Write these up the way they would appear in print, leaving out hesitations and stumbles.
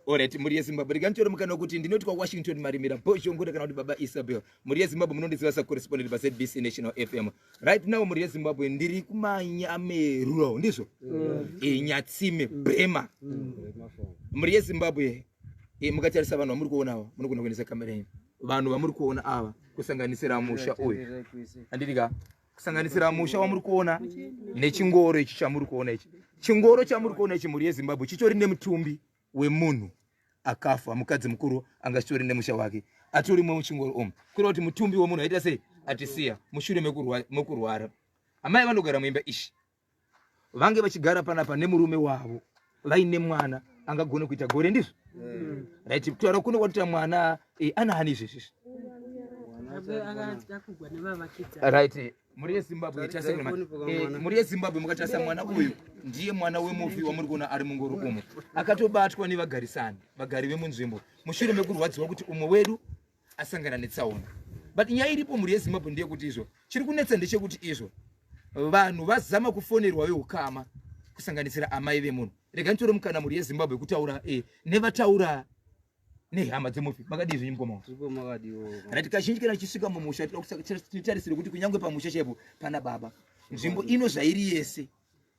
Alright, mhuri yeZimbabwe, rega nditore mukana wekuti ndinoti kwaWashington Marimira Bhozhongore kana kuti Baba Isabel. Mhuri yeZimbabwe munondiziva sacorrespondent paZBC National FM. Right now mhuri yeZimbabwe ndiri kuManyame rural, ndizvo? E, Nyatsime, Brema. Mhuri yeZimbabwe, e, mukatarisa vanhu vamuri kuona ava, munogona kuendesa kamera yenyu. Vanhu vamuri kuona ava kusanganisira musha uyu. Handiti ka? Kusanganisira musha wamuri kuona nechingoro ichi chamuri kuona ichi. Chingoro chamuri kuona ichi mhuri yeZimbabwe chitori nemutumbi wemunhu akafa, mukadzi mukuru anga achitori nemusha wake atorimo muchingoro umu, kureva kuti mutumbi wemunhu aita sei atisiya mushure mekurwara. Amai vanogara muimba ishi vange vachigara panapa nemurume wavo vaine mwana angagone kuita gore, ndizvo? Right, kutaura kuno kwatoita mwana anaani izvezvizvi? Right, mhuri yeZimbabwe, mhuri yeZimbabwe, mukatarisa mwana uyu ndiye mwana wemufi wamuri kuona ari mungoro umu, akatobatwa nevagarisani, vagari vemunzvimbo, mushure mekurwadziwa kuti umwe wedu asangana netsaona. But nyaya iripo, mhuri yeZimbabwe, ndeyekuti izvo chiri kunetsa ndechekuti izvo vanhu vazama kufonerwa veukama, kusanganisira amai vemunhu. Rega nditore mukana, mhuri yeZimbabwe, kutaura nevataura nehama dzemufi. Makadii zvenyu, mukoma? Right, kazhinji kana tichisvika mumusha tinotarisire kuti kunyange pamusha chaipo pana baba. Nzvimbo ino zvairi yese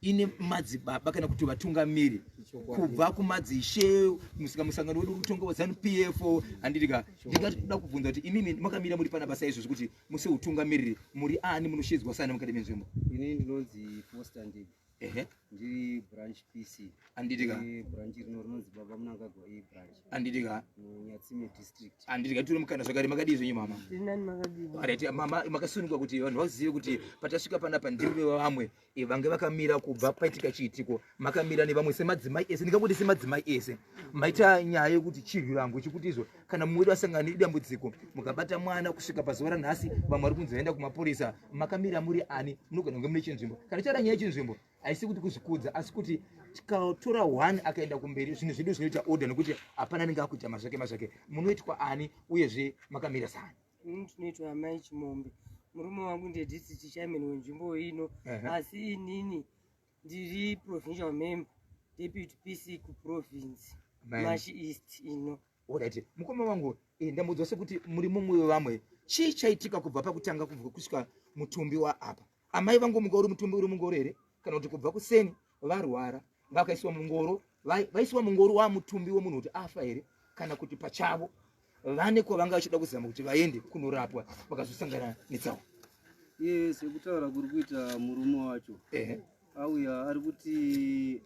ine madzibaba kana kuti vatungamiri kubva kumadzishe musika musangano wedu kutonga weZANU PF, handiti ka? Ndingada kubvunza kuti imimi makamira muri pana basa izvozvo kuti muse utungamiriri, muri ani, munoshedzwa sani mukati menzvimbo? Ini ndinonzi Foster Ndege. Ndiri branch PC. Handiti ka? Branch rino rinonzi Baba Mnangagwa E branch. Handiti ka? MuNyatsime district. Handiti ka? Tiri mukana zvakare. Makadii zvenyu, mama? Alright, mama, makasunungwa kuti vanhu vazive kuti patasvika panapa ndiri vamwe vange vakamira kubva paitika chiitiko, makamira nevamwe semadzimai ese, ndingakuti semadzimai ese maita nyaya yekuti chirwirango chekuti izvo kana mumwe wedu asangana nedambudziko mukabata mwana kusvika pazuva ranhasi, vamwe vari kunzi vaenda kumapurisa. Makamira muri ani? Munogona kunge mune chinzvimbo. Kana chara nyaya yechinzvimbo haisi kuti kuzvikudza, asi kuti tikatora one akaenda kumberi zvinhu zvedu zvinoita order, nekuti hapana anenge akuita mazvake mazvake. Munoitwa ani, uyezve makamira sani? Ini ndinoitwa Amai Chimombe. Murume wangu ndiye district chairman wenzvimbo ino, asi inini ndiri provincial member, deputy PC kuprovince Mash East ino. Alright, mukoma wangu, ndambudzwa sekuti muri mumwe wevamwe. Chii chaitika kubva pakutanga kubva kusvika mutumbi waapa? Amai vangu, mungoro, mutumbi uri mungoro here, kana kuti kubva kuseni varwara vakaiswa mungoro, vaiswa mungoro wamutumbi wemunhu kuti afa here, kana kuti pachavo vane kwavanga vachida kuzama kuti vaende kunorapwa vakazosangana netsaona? Iye sekutaura kuri kuita murume wacho, auya ari kuti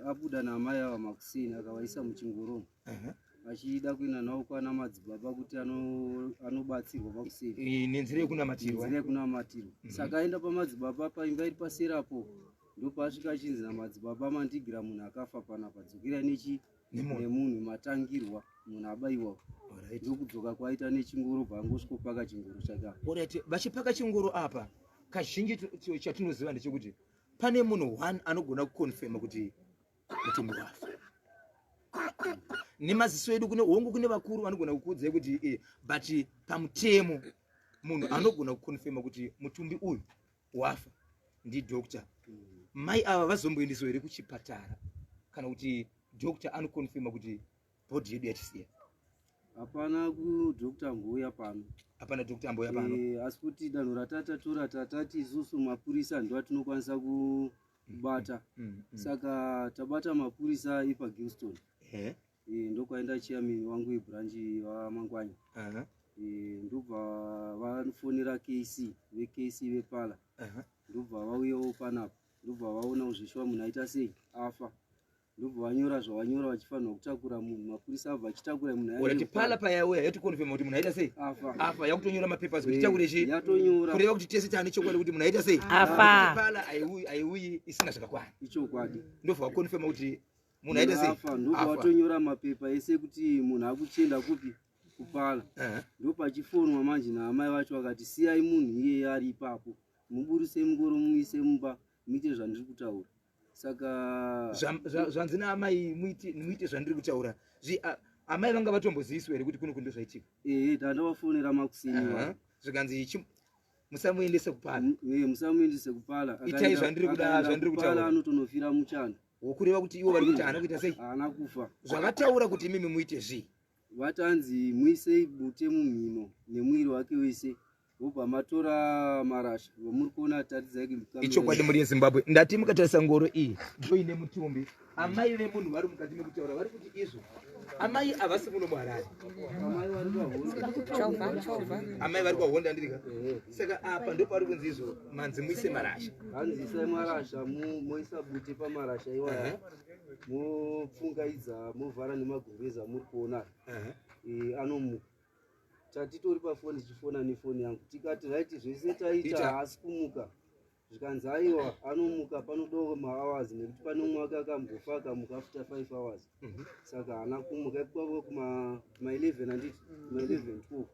abuda naamai ava makuseni, akavaisa muchingoro achida kuenda navo kwana madzibaba kuti anobatsirwa pakuseni. Nenzira yekunamatirwa. Nenzira yekunamatirwa. Saka aenda pamadzibaba paimba iri paserapo, ndopaasvika achinzi namadzibaba, "Mandigira munhu akafa panapa, dzokerai nechi nemunhu matangirwa, munhu abayiwa." Ndokudzoka kwaita nechingoro, bvaangosvikopaka chingoro chake apa. Alright, vachipaka chingoro apa, kazhinji chatinoziva ndechekuti pane munhu one anogona kuconfirma kuti mutumbi wafa nemaziso edu. Kune hongu, kune vakuru vanogona kukuudzai kuti but pamutemo munhu anogona kuconfirma kuti mutumbi uyu wafa ndidoctor. Mai ava vazomboendeswa here kuchipatara, kana kuti doctor anoconfirma kuti body yedu yatisiya? Hapana kudoctor ambouya pano. Hapana doctor ambouya pano. Asi kuti danho ratatatora, tatati isusu mapurisa ndo atinokwanisa kubata. Saka tabata mapurisa epaGilston. Ndokwaenda chairman wangu webranch, vaMangwanya. Ndobva vafonera KC, veKC vepala, ndobva vauyawo panapa, ndobva vaona zveshuwa munhu aita sei, afa, ndobva vanyora zvavanyora vachifanirwa kutakura munhu. Mapurisa abva achitakura munhu. Alright, pala payauya yatoconfirma kuti munhu aita sei? Afa. Afa. Yakutonyora mapapers kuti takure chi Yatonyora. Kureva kuti tese taane chokwadi kuti munhu aita sei? Afa. Kuti pala aiuyi, aiuyi isina zvakakwana. Ichokwadi. Ndobva vaconfirma kuti munhu aita sei? Afa. Ndobva Afa. vatonyora mapepa ese kuti munhu akuchienda kupi, kupala. Ndopachifonwa manje naamai vacho, vakati, "Siyai munhu iyeye ari ipapo, muburise mungoro, muise mumba, muite zvandiri kutaura." Saka Zvanzi naamai muite zvandiri kutaura. Amai vanga vatomboziviswa here kuti kuno kundo zvaitika? Ehe, tandavafonera makuseni. Zvikanzi musamuendese kupala. Musamuendese kupala. Itai zvandiri kuda, Akaenda zvandiri kupala, kutaura. Anotonofira muchando. Wokureva kuti ivo vari kuti haana kuita sei? Haana kufa. Zvavataura kuti imimi muite zvii? Vatanzi muisei bute mumhino nemuviri wake wese wobva matora marasha vamuri kuona taridzai. Ichokwadi mhuri yeZimbabwe, ndati mukatarisa ngoro iyi ndoine mutumbi. Amai vemunhu vari mukati mekutaura vari kuti izvo amai havasi muno muHarare, amai vari kwaHonda ndirika. Saka apa ndopari kunzi izvo manzi muise marasha. Hanzi isai marasha, moisa bute pamarasha iwaya, mopfungaidza, movhara nemagumbezi amuri kuona. Anomuka. Tatitori pafoni tichifona nefoni yangu, tikati right, zvese taita, haasi kumuka. Zvikanzi aiwa, anomuka, panodawo mahours nekuti pane umwe wake akambofa akamuka after 5 hours. Saka haana kumuka ikwavo kuma 11, handiti kuma 11, 12.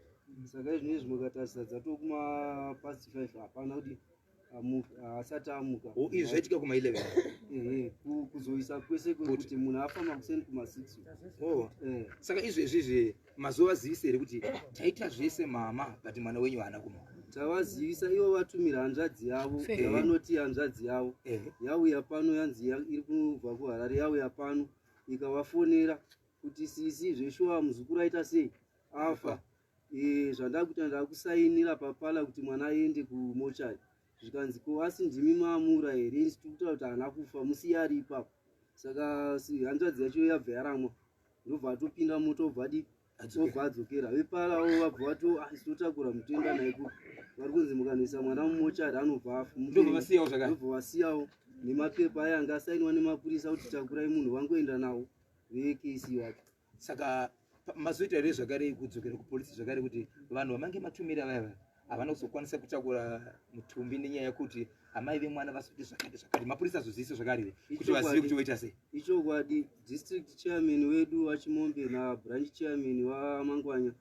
Saka izvinezvi mukatarisa dzatoo kuma past 5, hapana kuti asati amuka. Izvi zvaitika kuma 11? Ehe, kuzoisa kwese kwekuti munhu afa makuseni kuma 6. Oh. Saka izvezvizvi mazuva vazivise here kuti taita zvese mama, but mwana wenyu haana kumuka? Tavazivisa. Ivo vatumira hanzvadzi yavo yavanoti hanzvadzi yavo yauya pano, yanzi iri kubva kuHarare, yauya pano ikavafonera kuti sisi, zveshuwa muzukuru aita sei, afa. Zvandakuita, ndakusainira papala kuti mwana aende kumochari. Zvikanzi ko asi ndimi maamura here? Isi tiri kutaura kuti haana kufa, musiye ari ipapo. Saka hanzvadzi yacho yabva yaramwa, ndobva atopinda moto, obva adi obva adzokera. Veparawo vabva vato totakura mutenda naye kupi? Vari kunzi mukanoisa mwana mumochari anobva afa. Ndobva vasiyawo zvakare. Ndobva vasiyawo nemapepa aya anga asainwa nemapurisa kuti takurai munhu, vangoenda nawo veKC wacho. Saka mazoita here zvakare kudzokera kupolisi zvakare kuti vanhu vamange matumira vaya vaya havana kuzokwanisa kutakura mutumbi nenyaya yekuti amai vemwana vasoti zvakati zvakati? Mapurisa azozivisa zvakare here kuti vazive kuti voita sei? Ichokwadi, district chairman wedu waChimombe nabranch chairman waMangwanya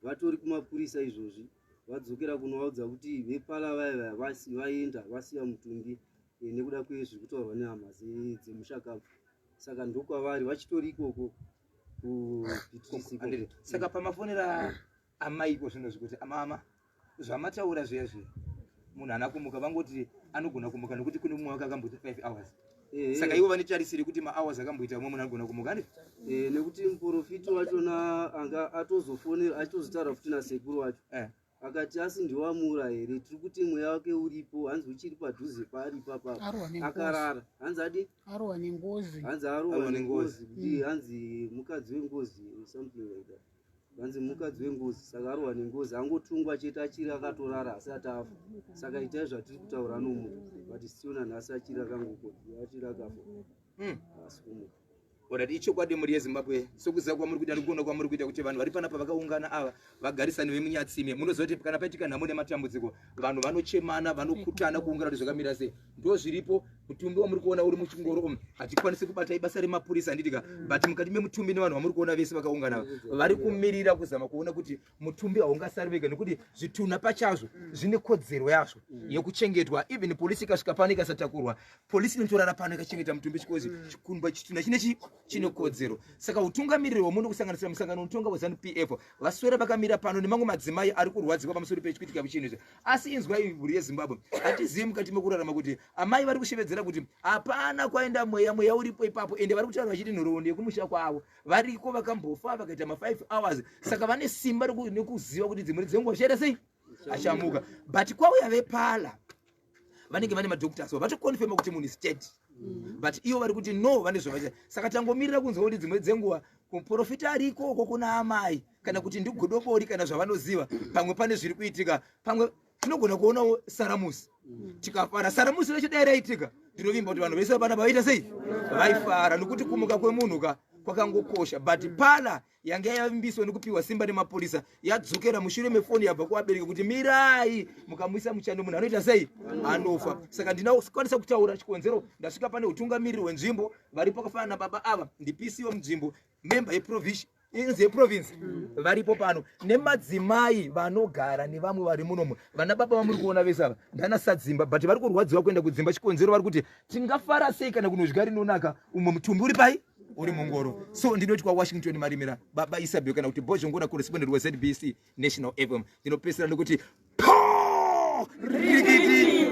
vatori kumapurisa izvozvi, vadzokera kunovaudza kuti vepala vaya vaya vaenda, vasiya mutumbi nekuda kwezviri kutaurwa nehama dzemushakabvu. Saka ndokwavari, vachitori ikoko kuBeatrice. Handiti. Saka pamafonera amai iko zvino zvikuti amama zvamataura zviya zviya, munhu haana kumuka, vangoti anogona kumuka nekuti kune mumwe wake akamboita 5 hours. Saka ivo vane tarisiro yekuti mahours akamboita mumwe munhu anogona kumuka, handiti? Nekuti muprofiti wachona anga atozofonera achitozotaura futi nasekuru wacho. Akati asi ndiwamura here? Tiri kuti mweya wake uripo, hanzi uchiri padhuze paari ipapapo. Arohwa nengozi. Akarara, hanzi adi Arohwa nengozi. Hanzi arohwa Arohwa nengozi. nengozi, kuti hanzi mukadzi wengozi, something like that, hanzi mukadzi wengozi. Saka arohwa nengozi, angotungwa chete, achiri akatorara asati afa. Saka itai zvatiri kutaura, anomuka, but still nhasi achiri akangoko, achiri akafa. Asi kumuka. Alright, ichokwadi mhuri yeZimbabwe, sokuziva kwamuri kuita nekuona kwamuri kuita kuti vanhu vari panapa vakaungana ava vagarisani vemunyatsime. Munoziva kuti kana paitika nhamo nematambudziko, vanhu vanochemana, vanokutana kuungana kuti zvakamira sei. Ndo zviripo. Mutumbi wamuri kuona uri muchingoro umu, hatikwanisi kubata, ibasa remapurisa, handitika? But mukati memutumbi nevanhu vamuri kuona vese vakaungana ava vari kumirira kuzama kuona kuti mutumbi haungasari vega, nekuti zvitunha pachazvo zvine kodzero yazvo yekuchengetwa. Even polisi ikasvika pano ikasatakurwa, polisi inotorara pano ikachengeta mutumbi chikozi chikumba chitunha chinechi chine kodzero. Saka utungamiriri hwemuno, kusanganisira musangano unotonga weZANU PF, vaswera vakamira pano nemamwe madzimai ari kurwadzirwa pamusoro pechikuitika chinhu izvi. Asi inzwai mhuri yeZimbabwe, hatizivi mukati mekurarama kuti amai vari kushevedzera kuti hapana kwaenda mweya, mweya uripo ipapo. Ende vari kutaura vachiti nhoroondo yekumusha kwavo, variko vakambofa vakaita ma5 hours. Saka vane simba nekuziva kuti dzimwe dzenguva zvichaita sei, achamuka. But kwauya vepala vanenge vane madoctors vatoconfirma kuti munhu is dead, but ivo vari kuti no, vane zvavacha. Saka tangomirira kunzwa kuti dzimwe dzenguva muprofita ariko uko kuna amai, kana kuti ndigodobori, kana zvavanoziva, pamwe pane zviri kuitika, pamwe tinogona kuonawo saramusi tikafara. Saramusi racho dai raitika, ndinovimba kuti vanhu vese vana vaita sei, vaifara, nokuti kumuka kwemunhu ka kwakangokosha. But pala yanga yavimbiswa nekupiwa simba nemapurisa yadzokera mushure mefoni yabva kuvabereki kuti mirai, mukamuisa muchando munhu anoita sei, anofa. Saka ndinakwanisa kutaura chikonzero ndasvika pane utungamiriri hwenzvimbo varipo vakafanana nababa ava, ndiPC wemunzvimbo, member yeprovince, inzi yeprovince, varipo pano nemadzimai vanogara nevamwe vari munomu. Vana baba vamuri kuona vese ava ndana sadzimba, but vari kurwadziwa kuenda kudzimba. Chikonzero vari kuti tingafara sei kana kunodya rinonaka umwe mutumbi uri pai, uri mungoro? So ndinoti kwaWashington Marimira, baba Isabel, kana kuti Bozhongora, correspondent weZBC National FM. Ndinopedzisira nekuti po rikiti.